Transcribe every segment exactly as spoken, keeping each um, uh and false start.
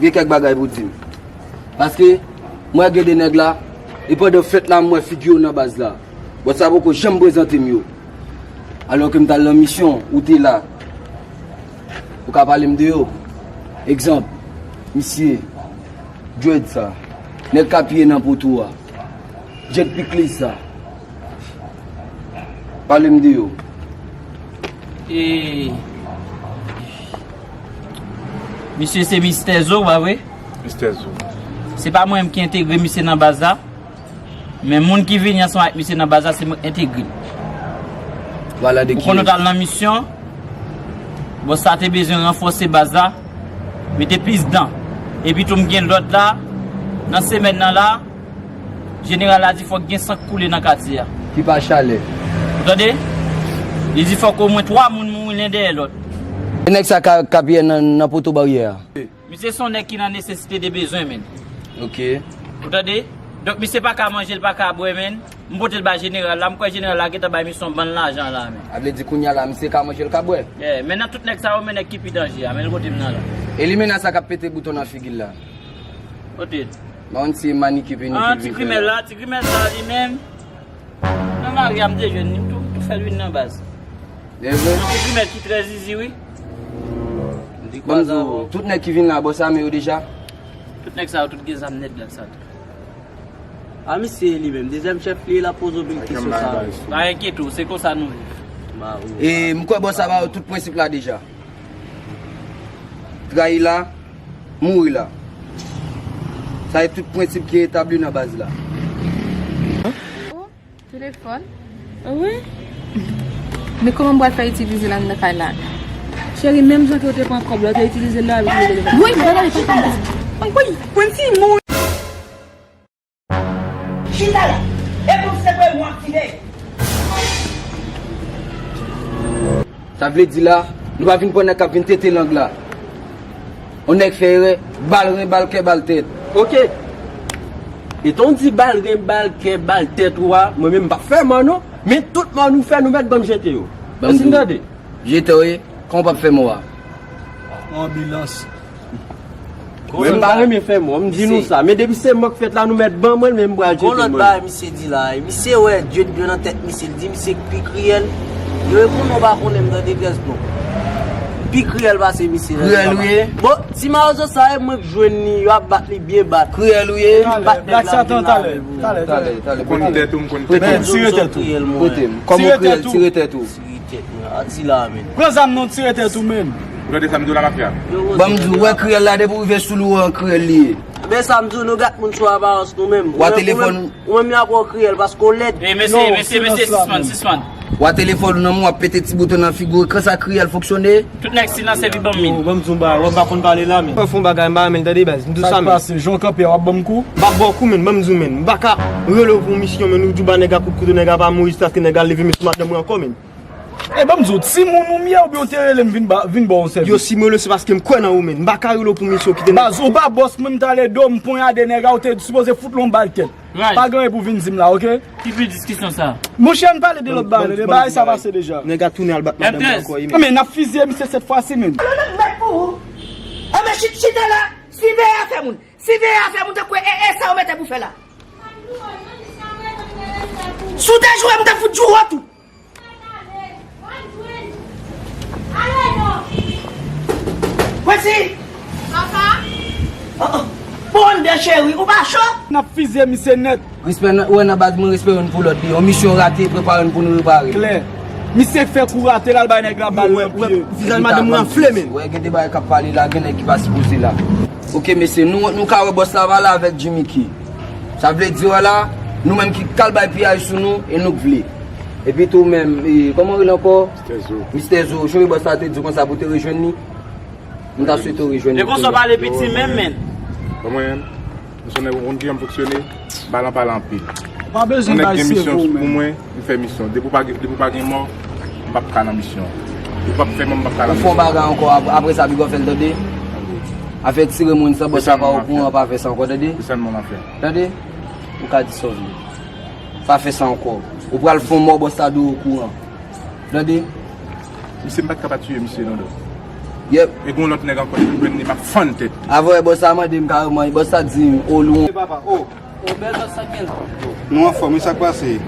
Gen kèk bagay pou di m. Paske, mwen gen de nèg la, e pandan fèt la, m wè figi yo nan baz la. Bòs sa poko janm prezante m yo. Alò ke m t al nan misyon, ou te la. Ou ka pale m de yo. Egzanp, misye, Dread sa, nèg k ap piye nan poto a, Jet Pikliz sa. Pale m de yo. E, misye se Mistè Zo, pa vre? Mistè Zo. Se pa mwen menm ki entegre misye nan baz la. Men moun ki vini ansanm ak misye nan baz la, se mwen k entegre l. Ou konn nou t al nan misyon, bòs sa te bezwen ranfòse baz la, mete plis dan. Epi tou m gen lòd la, nan semèn nan la, jeneral la di fòk gen san k koule nan katye a. Ki pa chalè. Ou tande? Li di fòk omwen twa moun mouri len dèyè lòt. E nèg sa ka, k ap ye nan, nan poto baryè a. Misye se yon nèg ki nan nesesite de bezwen, menn. Ok. Ou tande? Donk, misye pa ka manje, l pa ka bwè, menn. M pote l bay jeneral la, m kwè jeneral la gentan bay misye yon bann lajan la, menn. A vle di, kounye a la, misye ka manje, l ka bwè. Yeah, men nan tout nèg sa yo, men nèg ki pi danje a, men l kote m nan la. E limena sa k ap pete bouton nan figi l la. Kote l? Mwen se manike penike. Ah, ti grimèl la, ti grimèl sa li menm. Nan lari a m te jwenn li, m tou, tou fè l vin nan baz. Gen vre? Yon ti grimèl ki trè zizi, wi. M di Ban m di w, tout nèg ki vin la, bòs ame yo deja? Tout nèg sa yo, tout gen zam nèt, nèg sa tou. A, misye li menm, dezyèm chèf li, l ap poze w pil kesyon sa yo. Pa enkyete w, se konsa nou viv. Ba, ou. E m kwè bòs sa ba yo tout prensip la deja. Trayi la, mouri la. Sa e tout prensip ki etabli nan baz la. Telefòn? Wi. Men kòman m pral fè itilize l anndan kay la? Cheri, menm jan ke w te pran kòb la, w te itilize l la, w itilize l la. Woy, m pa gade pa kòb la. Woy, woy, ti moun. Chita la. E pou se pou mwen aktive. Sa vle di la, nou pa vin pran nèg k ap vin tete lang la. On nèg fè erè, bal ren, bal kè, bal tèt. Ok. Etan w di bal ren, bal kè, bal tèt ou a, mwen menm m p ap fè mò non. Men tout mò nou fè, nou mèt ban m jete yo. Èske n tande? Jete w ye, kòman w p ap fè mò a? Anbilans. Mwen m pa renmen fè mò, m di nou sa. Men depi se mò k fèt la, nou mèt ban mwen l, men m pral jete mò. Gon lòt bagay misye di la, e misye wè Dye dwe nan tèt misye, l di misye k pi kriyèl. Yo reponn mwen pa konnen m tande grès non. Pi kriyèl pase misye nan. Kriyèl ou ye? Bon, ti mawozo sa e mwen k jwenn li, yo ap bat li byen bat. Kriyèl ou ye? Bat nèg la byen la. Talè, talè, talè. Ou konn tèt ou, m konn tèt ou. Tire tèt ou. Kote m? Kòman w kriyèl? Tire tèt ou. Tire tèt mwen. A di la menm. Pran zam non, tire tèt ou menm. Ou tande sa m di w la mafya? Ban m di w, wè kriyèl la depi w rive sou li w wè yon kriyèl li ye. Men sa m di w, nou gad moun sou aparans nou menm. Ou wè telefòn ou menm y ap wè w kriyèl paske w lèd. E mesye, mesye, mesye, sispann, sispann. Ou wè telefòn ou nan men w ap pete ti bouton nan figi w, ekran sa kriyèl fonksyone. Tout nèg silanse epi ban m min. Ban m di w bagay, w pa konn pale la menm. Mwen fè yon bagay m pa renmen l tande baz, m di w sa menm. Sa k pase, jan w kanpe a w ap ban m kou? M p ap ba w kou menm, ban m di w menm. M pa ka rele w pou yon misyon menm, ou di w ba nèg la kout kouto, nèg la pa mouri jiskaske nèg la leve men sou madanm mwen ankò menm. E ban m di w, timoun ou m ye oubyen w te rele m vin ba, vin ba w yon sèvis? Yo, si m rele w se paske m kwè nan ou menm. M pa ka rele w pou misyon kite nèg. Baz, ou pa bòs mwen, m t ale do, m ponyade nèg la, ou te sipoze fout l yon bal tèt. Pa gen anyen pou vin di m la, oke? Ki pi diskisyon sa? Monchè, ann pale de lòt bagay, de bagay sa pase deja. Nèg la tounen al bat madanm li ankò, wi, men. Men n ap fizye misye sèt fwa si menm. Alò n ap mèt pou ou. Anben chita la, siveye afè moun. Siveye afè moun tankou e, e sa ou mete pou fè la. Si w te joure m, m t ap fout joure w tou. Kwesi! Papa! An, an. Bon, de cheri, ou pa cho? N ap fizye misye nèt. Respè nan, ou wè nan baz mwen, respè youn pou lòt li. Yon misyon rate, prepare n pou nou repare. Klè. Misye fè kou rate l al bay nèg la bal nan pye. Vizaj madanm mwen anfle menm. Wè, gen de bagay k ap pale la, gen nèg ki pa sipoze la. Oke, mesye, nou, nou ka wè bòs la pale avèk Jimmy Key. Sa vle di wè la, nou menm ki k al bay piyay sou nou, e nou k vle. Epi tou menm, e, kòman w rele ankò? Mistè Zo. Mistè Zo, cheri bòs la te di w konsa pou w te rejwenn li. M ta swete w rejwenn li. E konsa w pale piti menm, menn. Kòman menm? Misyon nèg ou konn kijan m fonksyone, m pa nan pale anpil. Ou pa bezwen bay sèvo w menm. Pou mwen, m fè misyon. Depi w pa gen, depi w pa gen mò, m p ap ka nan misyon. Depi w p ap fè mò, m p ap ka nan misyon. Ou fè yon bagay ankò, ap-, apre sa, piga w fè l tande. Afè tire moun san bòs la pa okouran, pa fè sa ankò, tande. Tande? Ou ka di sa w vle. Pa fè sa ankò. Ou pral fè yon mò, bòs la dwe okouran. Tande? Misye, m pa t ka pa tiye misye non, dòk. Yep. E gon lòt nèg ankò, depi m jwenn li, m ap fann tèt. Avan wè bòs la mande m kareman, bòs la di m, o lou. E papa, o. O bèl bòs sa gen. Nou anfòm, wi, sa k pase?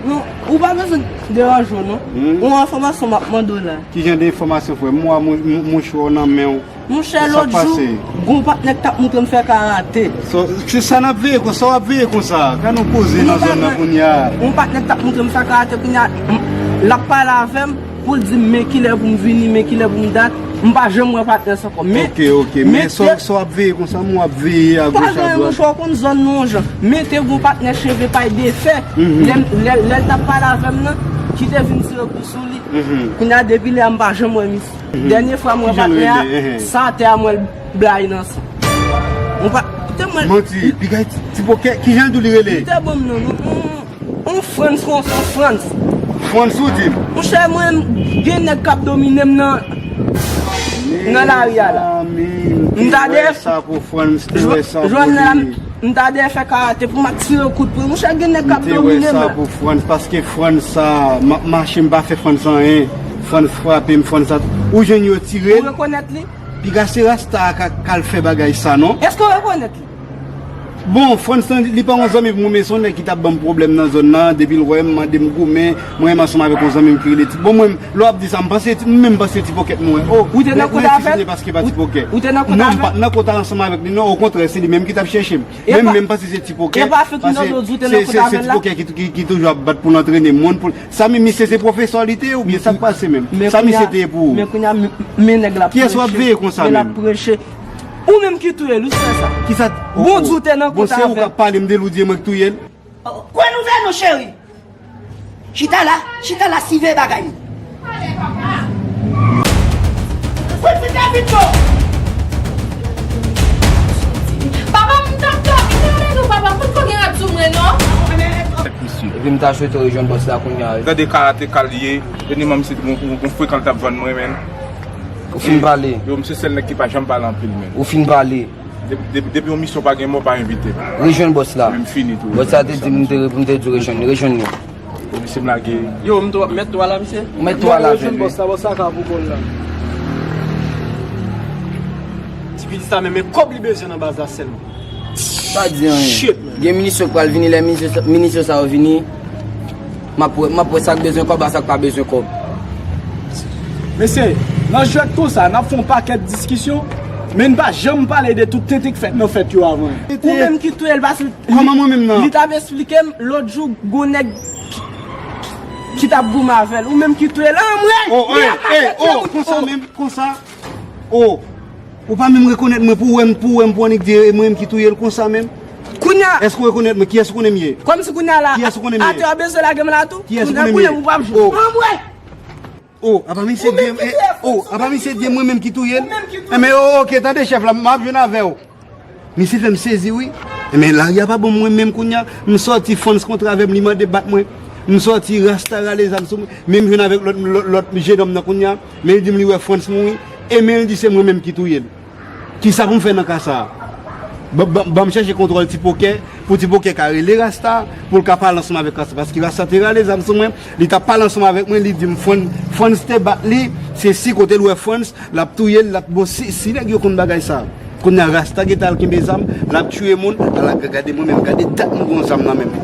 Non, ou pa bezwen deranje w, non. Hmm? Yon enfòmasyon m ap mande w la. Ki jan de enfòmasyon, frè m? Mwa mou-, mou-, mouchwa w nan men w. Monchè, lòt jou, gon patnè k t ap montre m fè karate. So, se sa n ap veye konsa, w ap veye konsa. Ka nou poze nan zòn nan kounye a. Yon patnè k t ap montre m fè karate kounye a, m, l ap pale avè m pou l di m men kilè pou m vini, men kilè pou m dat. M pa janm wè patnè sa ankò. Men, ok, ok. Men so, so w ap veye konsa, m w ap veye a goch a dwat. Pa gen mouchwa, w konn zòn nou yon jan. Men te gon patnè cheve pay defè. Lè, lè, lè l t ap pale avè m nan, ki te vin tire kou sou li. Kounye a, depi lè a, m pa janm wè misye. Dènye fwa m wè patnè a, se atè a m wè l blayi nan san. Mwen pa, koute mwen. Manti, piga ti, ti pokè, kijan l di w li rele? Li te ban m non, non, non. On Frans, on, on Frans. Frans ou di m? Monchè, mwen, gen nèg k ap domine m nan, nan lari a la. M ta dèyè sa pou Frans, te wè sa pou li. M ta dèyè fè karate pou m ap tire kout pwen. Monchè, gen nèg k ap domine m la. M te wè sa pou Frans, paske Frans sa, m ap mache, m pa fè Frans anyen. Frans frape m, Frans sa. Ou jwenn yo tire l. Ou rekonèt li? Piga se rasta a ka, k al fè bagay sa, non? Èske w rekonèt li? Bon, Frans lan, li pa yon zanmi pou mwen, men se yon nèg ki t ap ban m pwoblèm nan zòn nan. Depi l wè m, mande m goumen, mwen menm ansanm avèk yon zanmi m ki rele Ti. Bon, mwen, lè w ap di sa, m panse, m menm panse Ti Pokèt mwen wè. Oh, ou te nan kont avè l? Paske pa Ti Pokèt. Ou te nan kont avè l? Non, m pa t nan kont ansanm avèk li, non. Okontrè, se li menm ki t ap chèche m. Men m menm panse se Ti Pokèt. E pa fè ki nan do di w te nan kont avè l la? Se Ti Pokèt ki, ki, ki toujou ap bat pou l antrene moun. Pou, sa menm, misye se pwofesè li te ye, oubyen sa k pase menm? Sa misye te ye pou ou? Men kounye a, men nèg la ap preche. Kiyès w ap veye konsa menm? Ou menm ki touye l, wi, se sa. Kisa? Bondye w te nan kont avè l. Bon, se ou k ap pale m de l, ou di e mwen k touye l? Kwen ouvè non, cheri. Chita la, chita la, sive bagay yo. Kwen fite vit yo. Papa, m t ap dòmi, m te rele nou, papa, poutko gen rad sou mwen, non? Epi m ta swete rejwenn bòs la kounye a, wi. Gade karateka l ye, dènyèman misye te gon, gon, gon frekan l t ap vann mwen, menn. Ou fin pale. Yo, m se sèl nèg ki pa janm pale anpil, menn. Ou fin pale. Depi, depi, depi yon misyon pa gen mò, pa envite m. Rejwenn bòs la. Men m fini tou. Bòs la te di m, m te, m te di w rejwenn li. Rejwenn li. Bon, misye m lage. Yo, m tou ap mèt twa la, misye. Ou mèt twa la, rejwenn bòs la, bòs la ka pou kò l la. Ti pitit sa, men, men kòb li bezwen nan baz la sèlman. Pa di anyen. Shit, man. Gen minisyon k pral vini, lè minisyon sa, minisyon sa yo vini, m ap wè, m ap wè sa k bezwen kòb ak sa k pa bezwen kòb. Mesye, nan jwèt konsa, n ap fè yon pakèt diskisyon, men n pa janm pale de tout tenten k fèt nan fèt yo avan. Ou menm ki touye l, paske li, kòman mwen menm nan? Li t ap esplike m lòt jou, gon nèg ki, ki t ap goumen avè l. Ou menm ki touye l, anmwey! Oh, li ap ey, ey, oh, konsa menm, konsa. Oh. Ou pa menm rekonèt mwen pou w wè m, pou w wè m pou annik di e mwen menm ki touye l konsa menm? Kounye a. Èske w rekonèt mwen? Kiyès ou konnen m ye? Kòmsi kounye a la, atè a bezwen lage m la tou? Kiyès ou konnen m ye? Kounye a, kounye a, ou p ap jwe. Oh, apa misye di m, eh, oh, apa misye di m mwen menm ki touye l? Ou menm ki touye l. Enben, oh, ok, tande chèf la, m ap jwenn avè w. Misye fè m sezi, wi. Enben, lari a pa bon mwen menm kounye a. M sòti, Frans kontre avè m, li mande bat mwen. M sòti, rasta rale zam sou mwen. Men m jwenn avèk lòt, lòt, lòt jenòm nan kounye a. Men li di m li wè Frans mouri. E men li di se mwen menm ki touye l. Kisa pou m fè nan ka sa a? Ban, ban, ban m chèche kontwòl Ti Pokè, pou Ti Pokè ka rele Rasta, pou l ka pale ansanm avèk Rasta, paske Rasta te rale zam sou mwen, li t ap pale ansanm avèk mwen, li di m Fran-, Frans te bat li, se si kote l wè Frans, l ap touye l, l ap, bon, si, si nèg yo konn bagay sa a. Kounye a Rasta gentan al kenbe zam, l ap tiye moun, ala gade mwen menm, gade dat m gen yon zam nan men m.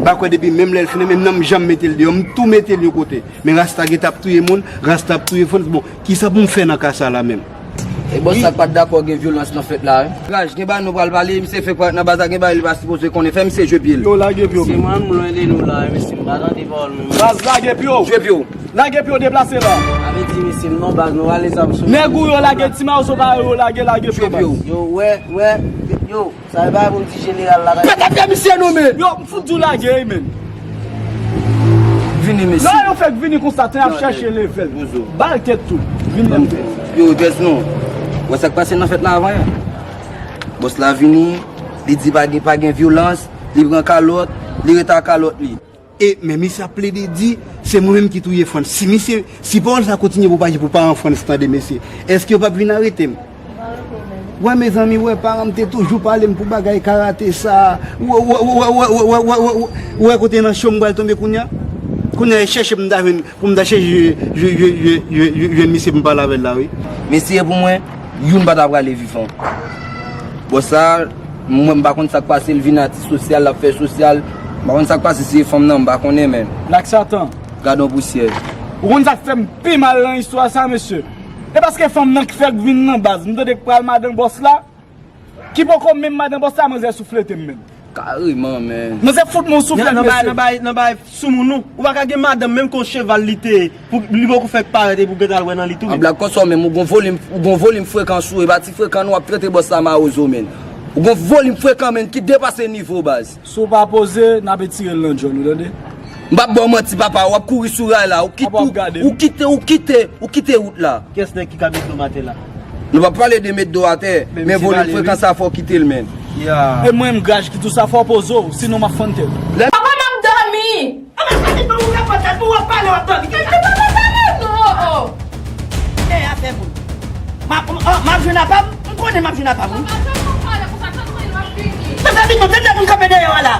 M pa kwè depi menm lè l fin, menm nan m janm mete l deyò, m tou mete l yon kote. Men Rasta gentan ap touye moun, Rasta ap touye Frans, bon, kisa pou m fè nan ka sa la menm? E bòs sa pa t dakò gen vyolans nan fèt la, wi. Raj, gen bagay nou pral pale, misye fèk parèt nan baz la, gen bagay li pa sipoze konnen, fè misye jwe pye l. Yo, lage pye w. Se mwen, m lwen de nou la, wi, mesye, m pa tande pawòl nou. Baz, lage pye w. Jwe pye w. Lage pye w, deplase la. Sa vle di, mesye, m nan baz, nou rale zam sou mwen. Nèg ou yo lage, ti mawozo pa yo lage, lage pye w, baz. Jwe pye w. Yo, wè, wè, yo. Sa e bagay pou m di jeneral la. Pete pye misye non, men. Yo, m fout di w lage, wi, men. Vini, mesye. Non, yo fèk vini konsa, tan y ap chèche level. Bal tèt tou. Vini, men. Yo, Jess, non. Wè sa k pase nan fèt la avan yè? Bòs la vini, li di pa gen, pa gen vyolans, li pran kalòt, li rete ak kalòt li. E, men misye ap plede di, se mwen menm ki touye Frantz. Si misye, si pawòl sa kontinye pwopaje pou paran Frantz tande, mesye, èske yo p ap vin arete m? Wè, mezanmi, wè, paran m te toujou pale m pou bagay karate sa. Wè, wè, wè kote nan cho m pral tonbe kounye a? Kounye a, e chèche m ta jwenn, pou m ta chèche jwenn misye pou m pale avè l la, wi. Mesye, pou mwen, youn pa ta prale vivan. Bòs sa, mwen, m pa konn sa k pase, l vin ati sosyal, l ap fè sosyal. M pa konn sa k pase, se fanm nan, m pa konnen, men. Black Satan. Gad on pousyè. Ou konn sa k fè m pi mal nan istwa sa, mesye? E paske fanm nan k fè k vin nan baz. M tande k pral madan bòs la. Ki poko menm madan bòs la, manzè souflete m menm. Kareman, men. Manzè fout mwen yon souflèt, mesye. Nan bay, nan bay, nan bay soumoun ou. Ou pa ka gen madanm menm kon cheval li te ye. Pou li poko fèk parèt epi ou gentan al wè nan li tou, men. An blag konsa menm, ou gon volim, ou gon volim frekan sou ou, e pa ti frekan non, w ap trete bòs la mawozo, men. Ou gon volim frekan, men, ki depase nivo, baz. Si w pa poze, n ap etire l nan djòl ou, tande? M p ap ba w manti, papa, w ap kouri sou ray la, ou kite, ou kite, ou kite, ou kite wout la. Kiyès nèg ki ka met do m atè la? Nou p ap pale de met do atè, men volim frekan sa fò w kite l, men. E mwen menm, Graj, ki di w sa, fò w poze w, sinon m ap fann tèt ou. Papa, m ap dòmi! A, m ap fann tèt ou, w ap fann tèt ou, w ap pale, w ap dòmi. Mèsi, papa, pale, non, oh. E afè moun. M ap, m, oh, m ap jwenn apa m, m konnen m ap jwenn apa m, wi. Papa, jan w pale konsa, tann mwen, m ap vini. Tande, tande, tande moun kanpe dèyè w la.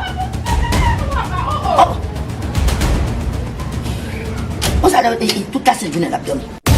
Papa, oh, oh. Oh. Konsa, e, e, tout kase jounen l ap dòmi.